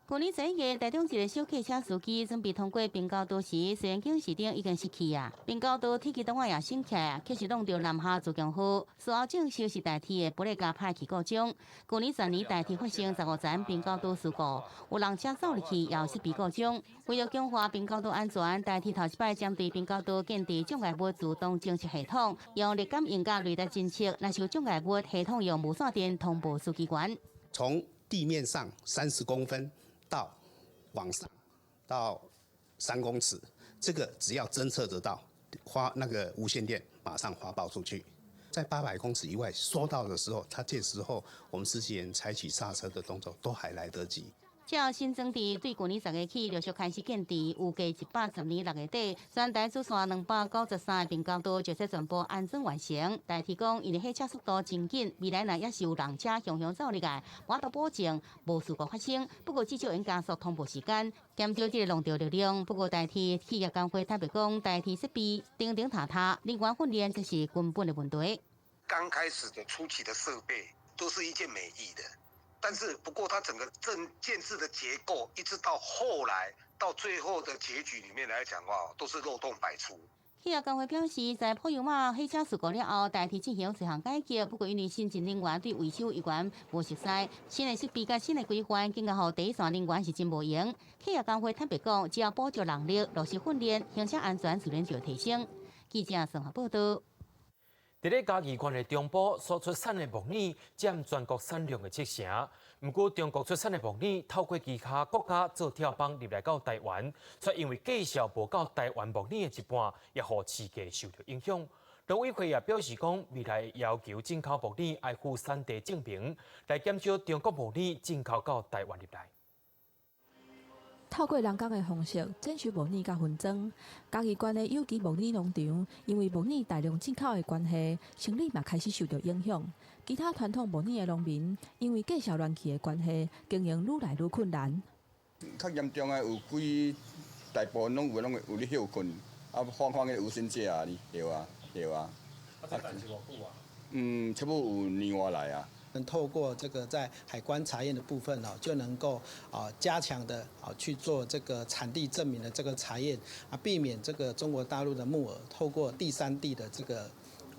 舊年11月，台中一个小客車司機準備通過平交道時，雖然警示燈已經熄去啊，平交道鐵枝擋仔也升起來，卻是挵著南下自強號。事後證實是台鐵的玻璃膠歹去故障。舊年全年台鐵發生15層平交道事故，有人車走入去，也有設備故障。為著強化平交道安全，台鐵頭一擺針對平交道建置障礙物自動偵測系統，用熱感應佮雷達偵測，若是有障礙物，系統用無線電通報司機員。從地面上30公分到往上到3公尺，這個只要偵測得到，發那個無線電馬上發報出去。在800公尺以外收到的時候，他這時候我們司機員採取剎車的動作都還來得及。這新裝置對舊年10月起陸續開始建置，預計110年6月底，全台主線293个平交道就會全部安裝完成。台鐵講，因為火車速度真緊，未來若猶是有人車雄雄走入來，無法度保證無事故發生。不過至少會加速通報時間，減少這个撞著流量。不過台鐵企業工會坦白講，台鐵設備頂頂塌塌，人員訓練才是根本的問題。剛開始的初期的設備都是一件美意的。但是不過，它整個建制的結構，一直到後來到最後的結局裡面來講的話，都是漏洞百出。企業工會表示，在普悠瑪火車事故了後，台鐵進行多項改革，不過因為新進人員對維修猶原無熟悉，新的設備佮新的規範，更加予第一線人員是真無閒。企業工會坦白講，只要補足人力、落實訓練，行車安全自然就會提升。記者綜合報導。佇咧嘉義縣的中部所出產的木耳佔全國產量的7成。毋過中國出產的木耳透過其他國家做跳板入來到台灣，卻因為價數無夠台灣木耳的一半，也予市價受著影響。農委會也表示講，未來要求進口木耳愛附產地證明，來減少中國木耳進口到台灣入來。透過人工的方式採收木耳佮分裝，嘉義縣的有機木耳農場，因為木耳大量進口的關係，生理嘛開始受著影響。其他傳統木耳的農民，因為價數亂去的關係，經營愈來愈困難。較嚴重的有幾大部分攏有攏有咧歇睏，啊放放彼个無薪假啊，對啊對啊。啊，這代誌偌久啊？嗯，差不多有年外來啊。透過這個在海關查驗的部分哦，就能夠啊加強的啊去做這個產地證明的這個查驗啊，避免這個中國大陸的木耳透過第三地的這個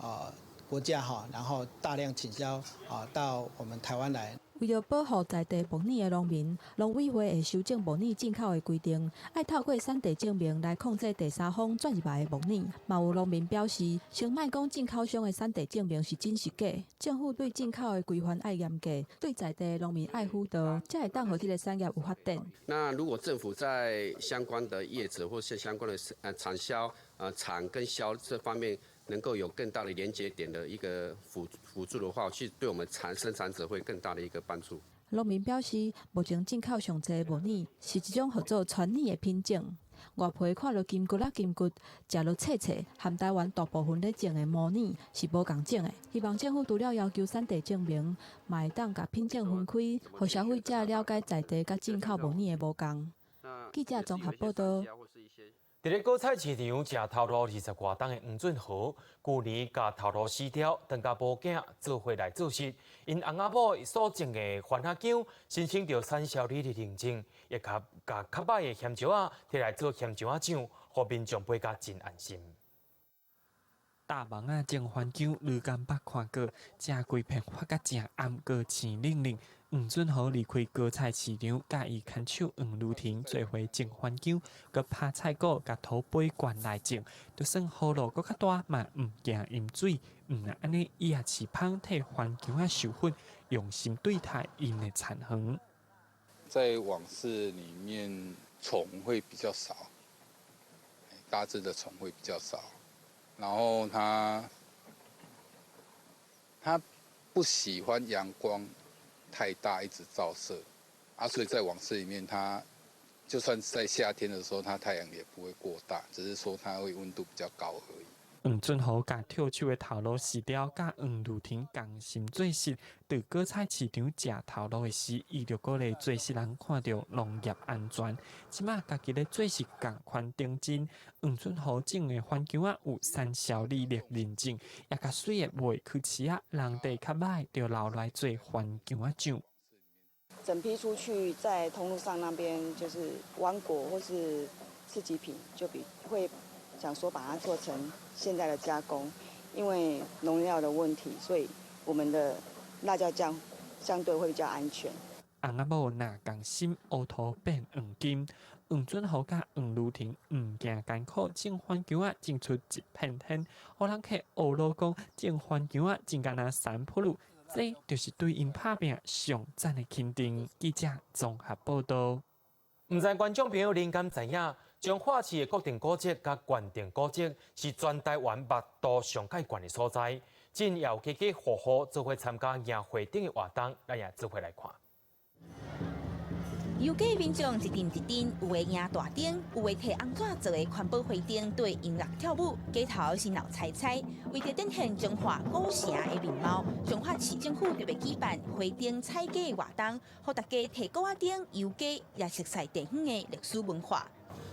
啊國家哈，然後大量傾銷啊到我們台灣來。為著保護在地木耳的農民，農委會會修正木耳進口的規定，愛透過產地證明來控制第三方轉入來的木耳。嘛有農民表示，先莫講進口商的產地證明是真是假，政府對進口的規範愛嚴格，對在地農民愛輔導，才會當予這个產業有發展。那如果政府在相關的業者或是相關的產銷、產跟銷這方面，能夠有更大的連接點的一個輔助的話，其實對我們生產者會更大的一個幫助。農民表示，目前進口上濟木耳是一種號做川耳的品種，外皮看落金骨仔金骨，食落脆脆，和台灣大部分咧種的毛耳是無仝種的。希望政府除了要求產地證明，嘛會當共品種分開，予消費者了解在地佮進口木耳的無仝。記者綜合報道。佇咧果菜市場食頭路20外冬的黃俊豪，舊年共頭路辭掉，轉共某囝做伙來做事。𪜶翁仔某所種的番仔薑，申請著產銷履歷認證，會共共較䆀的鹹椒仔提來做鹹椒仔醬，予民眾買甲真安心。大網仔種番薑，你敢捌看過？食規片發甲誠暗，閣青冷冷。黃俊豪離開果菜市場，佮伊牽手黃如婷做伙種番薑，閣拍菜脯，共土杯灌來種，就算雨落閣較大，嘛毋驚淹水。毋但按呢，伊也飼蜂替番薑仔授粉，用心對待𪜶的田園。在網室裡面，蟲會比較少，大隻的蟲會比較少，然後它不喜歡陽光太大，一直照射，啊，所以在網室裡面，它就算在夏天的時候，它太陽也不會過大，只是說它會溫度比較高而已。黃俊豪共跳手的頭路辭掉，佮黃如婷仝心做事，佇果菜市場食頭路的時，伊就鼓勵做事人看著農業安全。這馬家己咧做事仝款頂真。黃俊豪種的番薑仔有產銷履歷認證，也共媠的賣去市仔，人地較䆀，就留來做番薑仔醬。整批出去在通路上那邊，就是彎果或是次級品，就比會想說把它做成現在的加工，因為農藥的問題，所以我們的辣椒醬相對會比較安全。翁仔某若仝心，烏塗變黃金。黃俊豪佮黃如婷毋驚艱苦，種番薑仔種出一片天。予人客學老講，種番薑仔真敢若三浦路，這就是對𪜶拍拚上讚的肯定。記者綜合報道。毋知觀眾朋友恁敢知影？彰化市的國定古蹟佮縣定古蹟是全台灣密度上蓋懸的所在。今有家家戶戶做伙參加迎花燈的活動，咱也做伙來看。遊街民眾一陣一陣，有的迎大燈，有的提紅紙做的環保花燈，對音樂跳舞，街頭是鬧彩彩。為著展現彰化古城的面貌，彰化市政府特別舉辦花燈踩街的活動，予大家提鼓仔燈遊街，也熟悉地方的歷史文化。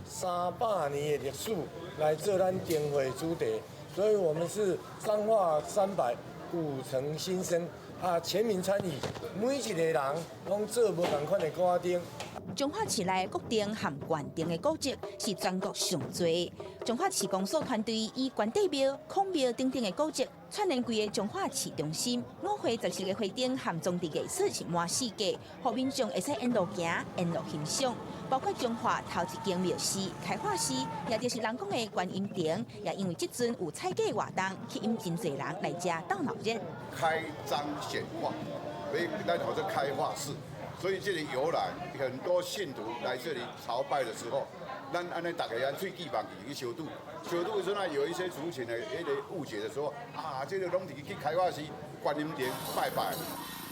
300年的歷史來做咱燈會主題，所以我們是彰化300古城新生啊，全民參與，每一個人攏做無仝款的鼓仔燈。彰化市內國定和縣定的古蹟是全國上濟。彰化市公所團隊以關帝廟、孔廟等等的古蹟串聯規个彰化市中心。五花十四个花燈和裝置藝術是滿四界，予民眾會使沿路行、沿路欣賞。包括彰化頭一間廟寺開化寺，也就是人講的觀音亭，也因為這陣有踩街活動，吸引真濟人來遮鬥鬧熱。開漳顯化，所以咱號做開化寺。所以這個由來，很多信徒來這裡朝拜的時候，咱按呢逐家按喙齒放去去相拄，相拄的時陣，有一些族群的彼个誤解的說，啊，這個攏是去開化寺觀音殿拜拜。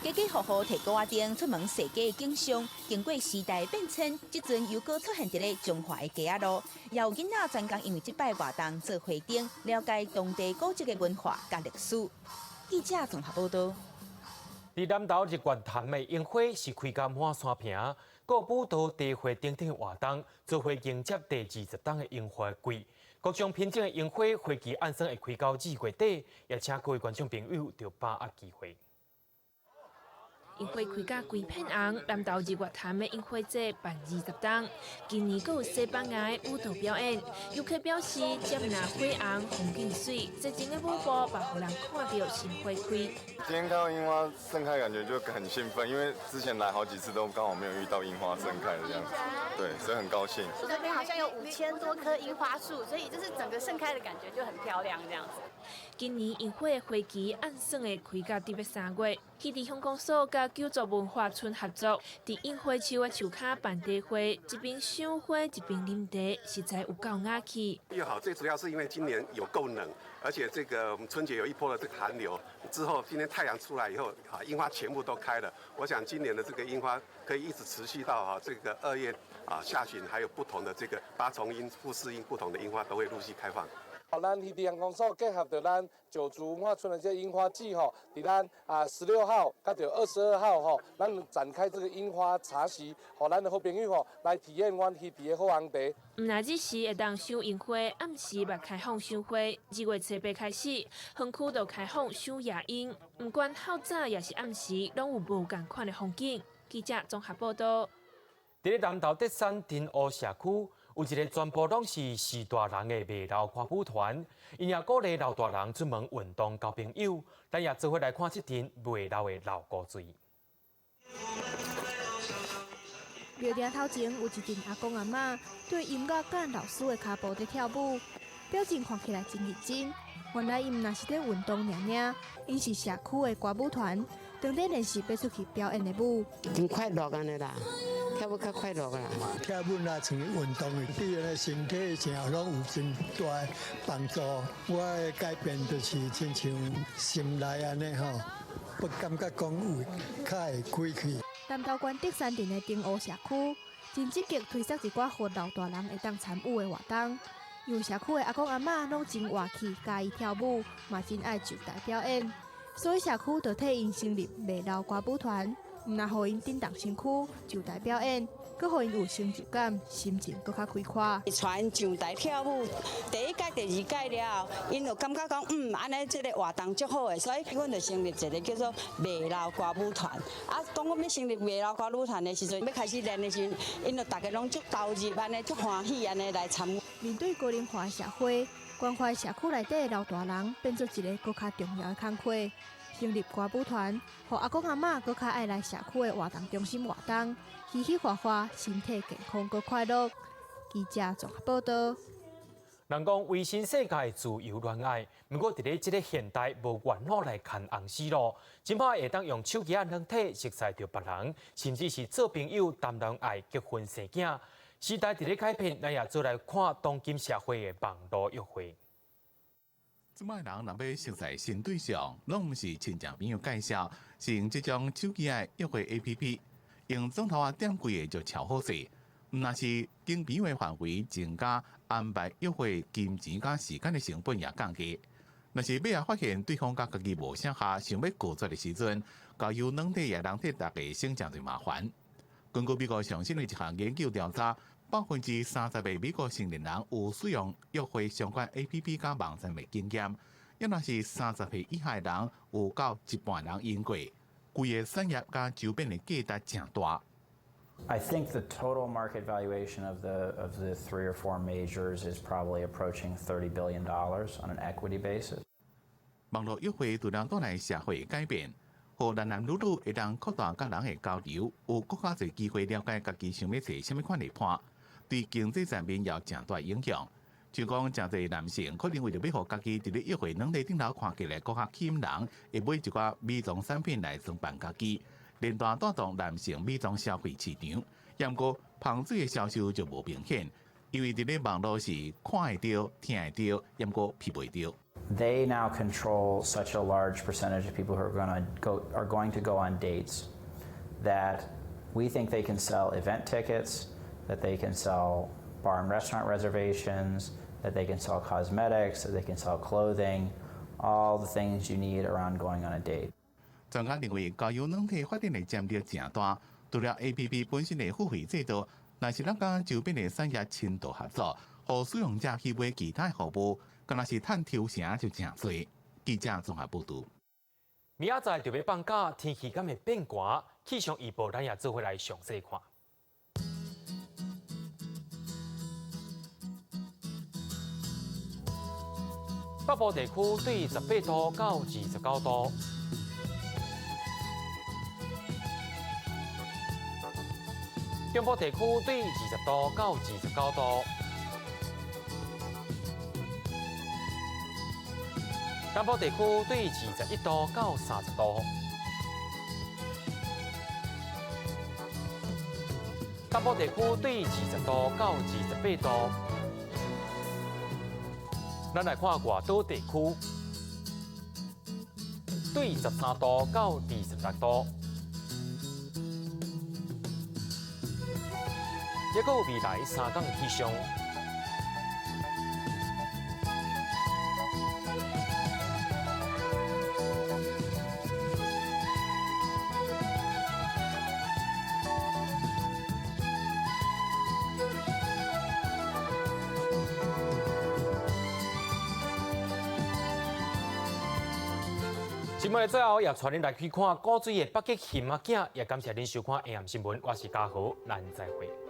家家戶戶提鼓仔燈出門踅街的景象，經過時代變遷，這陣又閣出現佇咧彰化的街仔路，也有囡仔專工因為這擺活動做花燈，了解當地古蹟的文化佮歷史。記者綜合報道。佇南投日月潭的櫻花是開甲滿山坪，閣舞蹈茶會等等活動，做伙迎接第20冬的櫻花季。各種品種的櫻花花期按算會開到2月底，也請各位觀眾朋友著把握機會。櫻花開甲規片紅，南投日月潭的櫻花節辦20冬，今年閣有西班牙的舞蹈表演。遊客表示，這毋但花紅，風景媠，熱情的舞步嘛予人看著心花開。今天看到櫻花盛開，感覺就很興奮，因為之前來好幾次都剛好沒有遇到櫻花盛開的樣子，對，所以很高興。這邊好像有5000多棵櫻花樹，所以就是整個盛開的感覺就很漂亮，這樣子。今年櫻花的花期按算會開到特別3月。魚池鄉公所佮九族文化村合作，佇櫻花樹的樹跤辦茶會，一邊賞花一邊啉茶，實在有夠雅趣。又好，最主要是因為今年有夠冷，而且這個我們春節有一波的這個寒流之後，今天太陽出來以後，啊，櫻花全部都開了。我想今年的這個櫻花可以一直持續到啊這個2月啊下旬，還有不同的這個八重櫻、富士櫻不同的櫻花都會陸續開放。咱魚池鄉公所結合著咱九族文化村的這櫻花季吼，佇咱16號佮著22號吼，咱展開這個櫻花茶席，予咱的好朋友吼來體驗阮魚池的好紅茶。毋但日時會當賞櫻花，暗時嘛開放賞花。2月初8開始，園區就開放賞夜櫻，毋管透早抑是暗時，攏有無仝款的風景。記者綜合報道。佇咧南投德山田湖社區，有一个全部攏是序大人的袂老歌舞團，𪜶也鼓勵老大人出門運動交朋友。咱也做伙來看這陣袂老的老古錐。廟埕頭前有一陣阿公阿嬤對音樂佮老師的跤步佇跳舞，表情看起來真認真。原來𪜶毋若是佇運動爾爾，𪜶是社區的歌舞團，當咧練習欲出去表演的舞。真快樂按呢啦，跳舞較快樂啦。跳舞若像運動的，對人的身體上攏有真大的幫助。我的改變就是親像心內按呢吼，不感覺講有較會開氣。南投縣德山鎮的丁湖社區，真積極推捒一寡予老大人會當參與的活動。因為社區的阿公阿嬤攏真活氣，佮意跳舞，嘛真愛上台表演，所以社區就替𪜶成立袂老歌舞團，毋但予𪜶振動身軀上台表演，閣予𪜶有成就感，心情閣較開闊。帶𪜶上台跳舞，第一屆、第二屆了後，𪜶就感覺講，按呢這个活動足好的，所以阮就成立一个叫做袂老歌舞團。啊，當阮欲成立袂老歌舞團的時陣，欲開始練的時陣，𪜶就逐家攏足投入，按呢足歡喜，按呢來參與。面對高齡化的社會，關懷社區內底的老大人，變做一个閣較重要的工課。成立歌舞團，予阿公阿嬤閣較愛來社區的活動中心活動，嘻嘻哈哈，身體健康閣快樂。記者綜合報道。人講微信世界自由戀愛，毋過佇咧這个現代無元老來牽紅絲路，這擺會當用手機仔軟體熟似著別人，甚至是做朋友談戀愛、結婚生囝。時代佇咧改變，咱也做來看當今社會的網路約會。這擺人若欲熟似新對象，攏毋是親戚朋友介紹，是用這種手機仔約會 APP，用鐘頭仔點幾个就撨好勢。毋若是經朋友的範圍增加安排約會金錢佮時間的成本也降低。若是尾仔發現對方佮家己無相合，想欲告絕的時陣，交友軟體也通替大家省誠濟麻煩。根據美國上新的一項研究調查，30%的美國成年人有使用約會相關 APP 佮網站的經驗，抑若是30歲以下的人，有到一半人用過，規个產業佮周邊的價值誠大。 I think the total market valuation of the three or four majors is probably approaching $30 billion on an equity basis. 網路約會除了帶來社會改變，予男男女女會當擴大佮人的交流，有閣較濟機會了解家己想欲揣啥物款的伴，對經濟層面有誠大影響。就講誠濟男性可能為著欲予家己佇咧約會軟體頂頭看起來閣較吸引人，會買一寡美妝產品來裝扮家己，連帶帶動男性美妝消費市場。毋過香水的銷售就無明顯，因為佇咧網路是看會著、聽會著，毋過聞袂著。 They now control such a large percentage of people who are going to go on dates that we think they can sell event tickets, that they can sell bar and restaurant reservations, that they can sell cosmetics, that they can sell clothing, all the things you need around going on a date. 專家認為，交友軟體發展的潛力誠大，除了 APP 本身的付費制度，若是咱佮周邊的產業深度合作，予使用者去買其他服務，敢若是趁抽成就誠濟。記者綜合報導。明仔載就欲放假，天氣敢會變寒？氣象預報，咱也做伙來詳細看。北部地區對18度到29度，中部地區對20度到29度，南部地區對21度到30度，東部地區對20度到28度。咱來看外島地區，對13度到26度，抑閣有未來3工的氣象。新聞的最後，也帶恁來去看古錐的北極熊仔囝。也感謝恁收看《下暗新聞》，我是嘉豪，咱再會。